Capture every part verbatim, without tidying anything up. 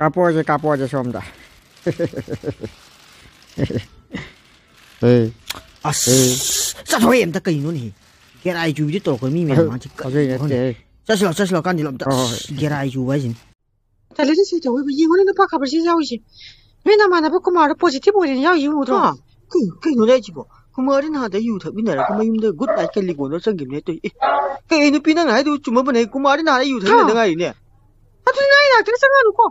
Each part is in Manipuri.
ꯀꯥꯞꯄꯣꯁꯦ, ꯀꯥꯞꯄꯣꯁꯦ ꯁꯣꯝꯗ꯫ ꯑꯦ꯫ ꯑꯁ, ꯑꯦ꯫ ꯆꯠꯊꯣꯛꯑꯦ ꯑꯝꯇ ꯀꯩꯅꯣꯅꯦ? ꯒꯦꯔꯥꯏ ꯆꯨꯕꯤꯗꯤ ꯇꯧꯔꯛꯄ ꯃꯤ ꯃꯌꯥꯝ ꯑꯗꯨ, ꯃꯥꯡꯁꯤ ꯀꯔꯤꯅꯣ ꯑꯗꯨꯒꯤ ꯅꯠꯇꯦ꯫ ꯈꯪꯗꯦ꯫ ꯆꯠꯁꯤꯜꯂꯣ, ꯆꯠꯁꯤꯜꯂꯣ, ꯀꯥꯟꯗꯤ ꯑꯝꯇ꯫ ꯍꯣꯏ, ꯍꯣꯏ, ꯑꯁ, ꯍꯣꯏ꯫ ꯒꯦꯔꯥꯏ ꯆꯨꯕ ꯍꯥꯏꯁꯤꯅꯤ꯫ ꯇꯜꯂꯤꯗ ꯁꯤ ꯇꯧꯕ꯫ ꯌꯦꯡꯉꯨꯅꯦ, ꯅꯨꯄꯥ ꯈꯕꯔꯁꯤ ꯌꯥꯎꯔꯤꯁꯦ꯫ ꯅꯣꯏ ꯅꯃꯥꯟꯅꯕ ꯀꯨꯃꯥꯔꯗꯣ positive ꯑꯣꯏꯔꯦꯅ ꯌꯥꯎꯔꯤꯁꯤ ꯎꯗ꯭ꯔꯣ? ꯍꯥ? ꯀꯩ-, ꯀꯩꯅꯣꯅꯦ ꯍꯥꯏꯁꯤꯕꯣ? ꯀꯨꯃꯥꯔꯗꯤ ꯅꯍꯥꯟꯗ ꯌꯨ ꯊꯛꯃꯤꯟꯅꯔꯒ ꯃꯌꯨꯝꯗ good night ꯀ ꯂꯤꯒꯣꯟꯗꯣ ꯆꯪꯈꯤꯕꯅꯦ ꯇꯧꯏ꯫ ꯑꯦ, ꯀꯩ ꯅꯨꯄꯤ ꯅꯪꯅ ꯍꯥꯏꯗꯨ ꯆꯨꯝꯃꯕꯅꯦ? ꯀꯨꯃꯥꯔꯗꯤ ꯅꯍꯥꯟ ꯌꯨ ꯊꯛꯃꯤꯟꯅꯗ ꯍꯥ? ꯉꯥꯏꯔꯤꯅꯦ꯫ ꯑꯗꯨꯗꯤ ꯅꯪ ꯑꯩ ꯅꯥꯛꯇꯒ ꯆꯪꯉꯛꯑꯅꯨꯀꯣ꯫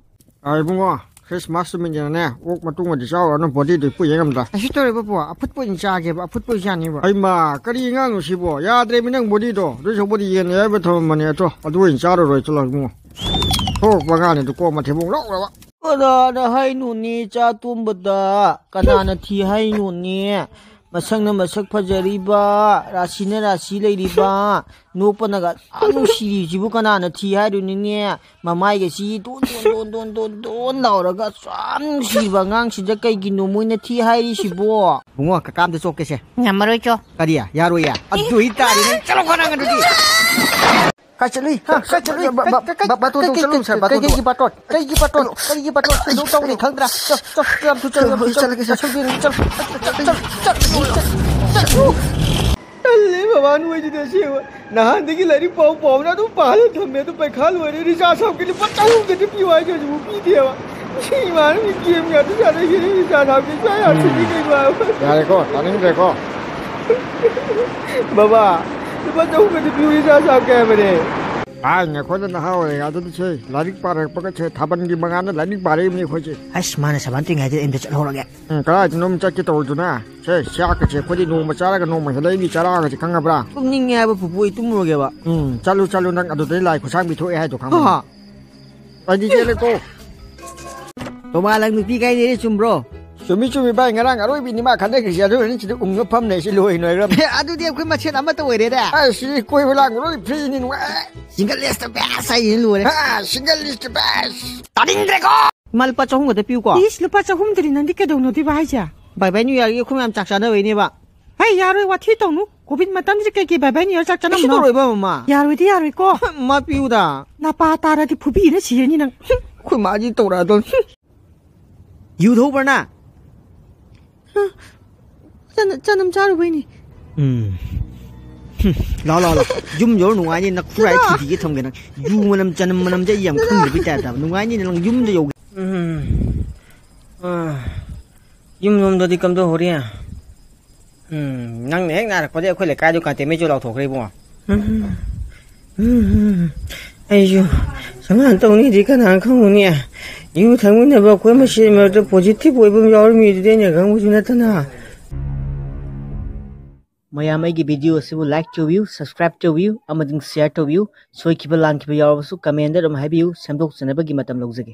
ꯑꯥ, ꯏꯕꯨꯡꯉꯣ, Christmas ꯅꯨꯃꯤꯠꯅꯤꯅꯅꯦ, ꯑꯣꯛ ꯃꯇꯨꯡ ꯑꯣꯏꯗꯤ ꯆꯥꯎꯔꯅꯨ, body ꯗꯨ ꯄꯨ ꯌꯦꯡꯉꯝꯗ꯫ ꯀꯩꯁꯨ ꯇꯧꯔꯣꯏ ꯄꯨꯄꯨ, ꯑꯐꯨꯠꯄ ꯑꯣꯏꯅ ꯆꯥꯒꯦꯕ, ꯑꯐꯨꯠꯄ ꯑꯣꯏꯅ ꯆꯥꯅꯤꯕ꯫ ꯍꯩꯃꯥ, ꯀꯔꯤ ꯑꯉꯥꯡꯅꯣ ꯁꯤꯕꯣ? ꯌꯥꯗ꯭ꯔꯦꯃꯤ ꯅꯪ body ꯗꯣ, ꯑꯗꯨ ꯁꯔꯨꯛꯄꯨꯗꯤ ꯌꯦꯟ ꯑꯌꯥꯏꯕ ꯊꯝꯃꯝꯕꯅꯦ, ꯑꯗꯣ ꯑꯗꯨ ꯑꯣꯏꯅ ꯆꯥꯔꯨꯔꯣ, ꯆꯠꯂꯣ ꯏꯕꯨꯡꯉꯣ꯫ ꯊꯣꯛꯂꯛꯄ ꯑꯉꯥꯡꯅꯤꯗꯣ ꯀꯣꯛ ꯃꯊꯤꯕꯣꯡ ꯂꯧꯔꯕ꯫ ꯀꯅꯥꯅ ꯍꯥꯏꯅꯣꯅꯦ ꯆꯥ ꯇꯨꯝꯕꯗ? ꯀꯅꯥꯅ ꯊꯤ ꯍꯥꯏꯅꯣꯅꯦ? ꯃꯁꯛꯅ ꯃꯁꯛ ꯐꯖꯔꯤꯕ, ꯔꯥꯁꯤꯅ ꯔꯥꯁꯤ ꯂꯩꯔꯤꯕ, ꯅꯣꯛꯄꯅꯒ ꯑꯥ ꯅꯨꯡꯁꯤꯔꯤꯁꯤꯕꯨ ꯀꯅꯥꯅ ꯊꯤ ꯍꯥꯏꯔꯨꯅꯤꯅꯦ? ꯃꯃꯥꯏꯒꯁꯤ ꯗꯣꯟ ꯗꯣꯟ ꯗꯣꯟ ꯗꯣꯟ ꯗꯣꯟ ꯗꯣꯟ ꯂꯥꯎꯔꯒ ꯑꯁꯨꯛ ꯌꯥꯝ ꯅꯨꯡꯁꯤꯔꯤꯕ ꯑꯉꯥꯡꯁꯤꯗ ꯀꯩꯒꯤꯅꯣ ꯃꯣꯏꯅ ꯊꯤ ꯍꯥꯏꯔꯤꯁꯤꯕꯣ? ꯕꯨꯡꯉꯣ, ꯀꯀꯥ ꯑꯝꯇ ꯆꯣꯞꯀꯦꯁꯦ꯫ ꯉꯝꯃꯔꯣꯏ, ꯆꯣ꯫ ꯀꯔꯤ? ꯌꯥꯔꯣꯏꯌꯦ? ꯑꯗꯨ ꯑꯣꯏꯇꯥꯔꯗꯤ ꯅꯪ ꯆꯠꯂꯣꯀꯣ ꯅꯪ ꯑꯗꯨꯗꯤ꯫ ꯀꯥꯏ ꯆꯠꯂꯨꯏ? ꯍꯥ? ꯀꯥꯏ ꯆꯠꯂꯨꯏ? ꯕ-, ꯕ-, ꯀꯥꯏ, ꯀꯥꯏ, ꯕ-, ꯕꯥꯇꯣꯟ ꯀꯥꯏ, ꯇꯧ, ꯀꯥꯏ, ꯆꯠꯂꯨ, ꯀꯥꯏ, ꯁꯥꯔ, ꯀꯥꯏ, ꯕꯥꯇꯣꯟ ꯀꯩꯒꯤ ꯇꯧ꯫ ꯕꯥꯇꯣꯟ? ꯀꯩꯒꯤ ꯕꯥꯇꯣꯟ? ꯆꯠꯂꯣ꯫ ꯀꯩꯗꯧ ꯇꯧꯅꯤ ꯈꯪꯗ꯭ꯔꯥ? ꯆꯣ, ꯆꯣ, ꯆꯣ, ꯌꯥꯝ ꯊꯨ ꯆꯠꯂꯨ, ꯌꯥꯝ ꯊꯨ ꯆꯠꯂꯨ, ꯆꯠꯂꯨ, ꯆꯠꯂꯒꯦ, ꯆꯠꯂꯨ, ꯆꯠꯂꯨ, ꯆꯠꯂꯨ, ꯆꯠꯂꯨ, ꯆꯠꯂꯨ, ꯆꯠꯂꯨ, ꯆꯠꯂꯨ꯫ ꯇꯜꯂꯦ ꯕꯕꯥ ꯅꯣꯏꯁꯤꯗꯤ ꯑꯁꯦꯡꯕ꯫ ꯅꯍꯥꯟꯗꯒꯤ ꯂꯥꯏꯔꯤꯛ ꯄꯥꯎ ꯄꯥꯎꯅ ꯑꯗꯨꯝ ꯄꯥꯍꯜꯂ ꯊꯝꯃꯦ, ꯑꯗꯨ ꯄꯩꯈꯥ ꯂꯣꯏꯔꯦ, recharge ꯍꯥꯞꯀꯦ ꯂꯨꯄꯥ ꯆꯍꯨꯝ ꯈꯛꯇ ꯄꯤꯌꯨ ꯍꯥꯏꯁꯦ ꯍꯧꯖꯤꯛꯐꯥꯎ ꯄꯤꯗꯦꯕ꯫ ꯃꯤ ꯏꯃꯥꯟꯅꯕ game ꯉꯥꯛꯇ ꯁꯥꯟꯅꯈꯤꯅꯤ, recharge ꯍꯥꯞꯀꯦ ꯁꯨꯡꯌꯥ ꯌꯥꯗ꯭ꯔꯤꯁꯤ ꯀꯩꯅꯣ ꯍꯥꯏꯕ? ꯌꯥꯔꯦꯀꯣ, ꯇꯥꯅꯤꯡꯗ꯭ꯔꯦꯀꯣ꯫ ꯕꯕꯥ, ꯂꯨꯄꯥ ꯆꯍꯨꯝ ꯈꯛꯇ ꯄꯤꯌꯨ, recharge ꯍꯥꯞꯀꯦ ꯍꯥꯏꯕꯅꯦ꯫ ꯊꯥꯏꯅ ꯑꯩꯈꯣꯏꯅ ꯅꯍꯥ ꯑꯣꯏꯔꯤꯉꯩꯗꯗꯤ ꯁꯦ, ꯂꯥꯏꯔꯤꯛ ꯄꯥꯔꯛꯄꯒ ꯁꯦ, ꯊꯥꯕꯜꯒꯤ ꯃꯉꯥꯜꯗ ꯂꯥꯏꯔꯤꯛ ꯄꯥꯔꯛꯏꯕꯅꯤ ꯑꯩꯈꯣꯏꯁꯦ꯫ ꯑꯁ, ꯃꯥꯅ ꯁꯕꯥꯟ ꯇꯤꯡꯉꯩꯗ ꯑꯩ ꯑꯝꯇ ꯆꯠꯍꯧꯔꯒꯦ꯫ ꯎꯝ, ꯀꯗꯥꯏꯗꯅꯣꯝ ꯆꯠꯀꯦ ꯇꯧꯔꯤꯗꯨꯅ? ꯁꯦ, ꯆꯥꯛꯀꯁꯦ ꯑꯩꯈꯣꯏꯗꯤ ꯅꯣꯡꯃ ꯆꯥꯔꯒ ꯅꯣꯡꯃ ꯍꯦꯜꯂꯛꯏꯅꯤ ꯆꯔꯥꯒꯁꯦ, ꯈꯪꯉꯕ꯭ꯔꯥ? ꯇꯨꯝꯅꯤꯡꯉꯦ ꯍꯥꯏꯕ ꯄꯨꯄꯨ, ꯑꯩ ꯇꯨꯝꯃꯨꯔꯒꯦꯕ꯫ ꯎꯝ, ꯆꯠꯂꯨ, ꯆꯠꯂꯨ, ꯅꯪ ꯑꯗꯨꯗꯩ ꯂꯥꯏ ꯈꯨꯠꯁꯥꯡꯕꯤ ꯊꯣꯛꯑꯦ ꯍꯥꯏꯗꯣ ꯈꯪꯉꯕ꯭ꯔꯥ? ꯍꯥ꯫ ꯑꯩꯗꯤ ꯆꯦꯜꯂꯦꯀꯣ꯫ ꯇꯣꯃꯥ, ꯅꯪ ꯅꯨꯄꯤ ꯀꯥꯏꯅꯔꯦ, ꯆꯨꯝꯕ꯭ꯔꯣ? ꯆꯨꯝꯃꯤ, ꯆꯨꯝꯃꯤ ꯚꯥꯏ, ꯉꯔꯥꯡ ꯑꯔꯣꯏꯕꯤꯅꯤ ꯃꯥ ꯈꯟꯅꯈ꯭ꯔꯤꯁꯦ, ꯑꯗꯨꯅꯅꯤ ꯁꯤꯗ ꯎꯪꯉ ꯐꯝ ꯂꯩꯔꯤꯁꯦ, ꯂꯣꯏ ꯅꯣꯏꯈ꯭ꯔꯕꯅꯤ꯫ ꯑꯦ, ꯑꯗꯨꯗꯤ ꯑꯩꯈꯣꯏ ꯃꯁꯦꯟ ꯑꯃꯠꯇ ꯑꯣꯏꯔꯦꯅꯦ꯫ ꯑꯁ, ꯁꯤꯗꯤ ꯀꯣꯏꯕ ꯂꯥꯡꯕ ꯂꯣꯏ free ꯅꯤ, ꯅꯨꯡꯉꯥꯏ꯫ Single is the best ꯍꯥꯏꯁꯤꯅ ꯂꯣꯏꯔꯦ꯫ ꯑꯥ, single is the best꯫ ꯇꯥꯅꯤꯡꯗ꯭ꯔꯦꯀꯣ꯫ ꯏꯃꯥ, ꯂꯨꯄꯥ ꯆꯍꯨꯝ ꯈꯛꯇ ꯄꯤꯌꯨꯀꯣ꯫ ꯏꯁ, ꯂꯨꯄꯥ ꯆꯍꯨꯝꯗꯨꯗꯤ ꯅꯪꯗꯤ ꯀꯩꯗꯧꯅꯗꯣꯏꯕ ꯍꯥꯏꯁꯦ? ꯕꯥꯏ ꯕꯥꯏ ꯅ꯭ꯌꯨ ꯌꯥꯔꯒꯤ ꯑꯩꯈꯣꯏ ꯃꯌꯥꯝ ꯆꯥꯛ ꯆꯥꯅꯕꯩꯅꯦꯕ꯫ ꯍꯩ, ꯌꯥꯔꯣꯏ, ꯋꯥꯊꯤ ꯇꯧꯅꯨ꯫ Covid ꯃꯇꯝꯁꯤꯗ ꯀꯩ ꯀꯩ ꯕꯥꯏ ꯕꯥꯏ ꯅ꯭ꯌꯨ ꯌꯥꯔ ꯆꯥꯛ ꯆꯥꯅꯕꯅꯣ? ꯀꯩꯁꯨ ꯇꯧꯔꯣꯏꯕ, ꯃꯃꯥ꯫ ꯌꯥꯔꯣꯏꯗꯤ ꯌꯥꯔꯣꯏꯀꯣ꯫ ꯃꯥ ꯄꯤꯌꯨꯗ꯫ ꯅꯄꯥ ꯇꯥꯔꯗꯤ ꯐꯨꯕꯤꯅ ꯁꯤꯔꯅꯤ ꯅꯪ꯫ ꯑꯩꯈꯣꯏ ꯃꯥꯁꯤ ꯇꯧꯔꯛꯑꯗꯧꯅꯤ꯫ ꯌꯨ ꯊꯧꯕ꯭ꯔ ꯅꯪ? ꯆꯅꯝ ꯆꯥꯔꯨꯕꯩꯅꯤ꯫ ꯎꯝ꯫ ꯂꯥꯛꯑꯣ, ꯂꯥꯛꯑꯣ, ꯂꯥꯛꯑꯣ꯫ ꯌꯨꯝ ꯌꯧꯔ ꯅꯨꯡꯉꯥꯏꯅꯤ, ꯅꯈꯨꯔꯥꯏ ꯊꯤꯗꯤꯒꯦ ꯊꯝꯒꯦ ꯅꯪ꯫ ꯌꯨ ꯃꯅꯝ, ꯆꯅꯝ ꯃꯅꯝꯁꯦ ꯑꯩ ꯌꯥꯝ ꯈꯪꯗꯕꯩ ꯇꯥꯏꯞꯇ ꯍꯥꯏꯕ꯫ ꯅꯨꯡꯉꯥꯏꯅꯤ ꯅꯪ ꯌꯨꯝꯗ ꯌꯧꯒꯦ꯫ ꯎꯝ꯫ ꯑꯥ꯫ ꯌꯨꯝ ꯂꯣꯝꯗꯗꯤ ꯀꯝꯗꯧꯍꯧꯔꯤ? ꯎꯝ, ꯅꯪꯅ ꯍꯦꯛ ꯅꯥꯔꯛꯄꯗꯩ ꯑꯩꯈꯣꯏ ꯂꯩꯀꯥꯏꯗꯣ ꯀꯟꯇꯦꯟꯃꯦꯟꯁꯨ ꯂꯥꯎꯊꯣꯛꯈ꯭ꯔꯦ ꯏꯕꯨꯡꯉꯣ꯫ ꯎꯝ, ꯎꯝ, ꯎꯝ, ꯑꯩꯁꯨ ꯁꯨꯃꯥꯏꯅ ꯇꯧꯅꯤꯗꯤ ꯀꯅꯥꯅ ꯈꯪꯉꯨꯅꯤ? ꯌꯨ ꯊꯛꯃꯤꯟꯅꯕ ꯑꯩꯈꯣꯏ ꯃꯁꯦꯟ ꯃꯔꯛꯇ positive ꯑꯣꯏꯕ ꯑꯃ ꯌꯥꯎꯔꯝꯃꯤꯗꯨꯗꯤ ꯑꯩꯅ ꯈꯪꯕꯁꯨ ꯅꯠꯇꯅ꯫ ꯃꯌꯥꯝ ꯑꯩꯒꯤ video ꯑꯁꯤꯕꯨ like ꯇꯧꯕꯤꯌꯨ, subscribe ꯇꯧꯕꯤꯌꯨ ꯑꯃꯗꯤ share ꯇꯧꯕꯤꯌꯨ꯫ ꯁꯣꯏꯈꯤꯕ ꯂꯥꯟꯈꯤꯕ ꯌꯥꯎꯔꯕꯁꯨ commentꯗ ꯑꯗꯨꯝ ꯍꯥꯏꯕꯤꯌꯨ, ꯁꯦꯝꯗꯣꯛꯆꯅꯕꯒꯤ ꯃꯇꯝ ꯂꯧꯖꯒꯦ꯫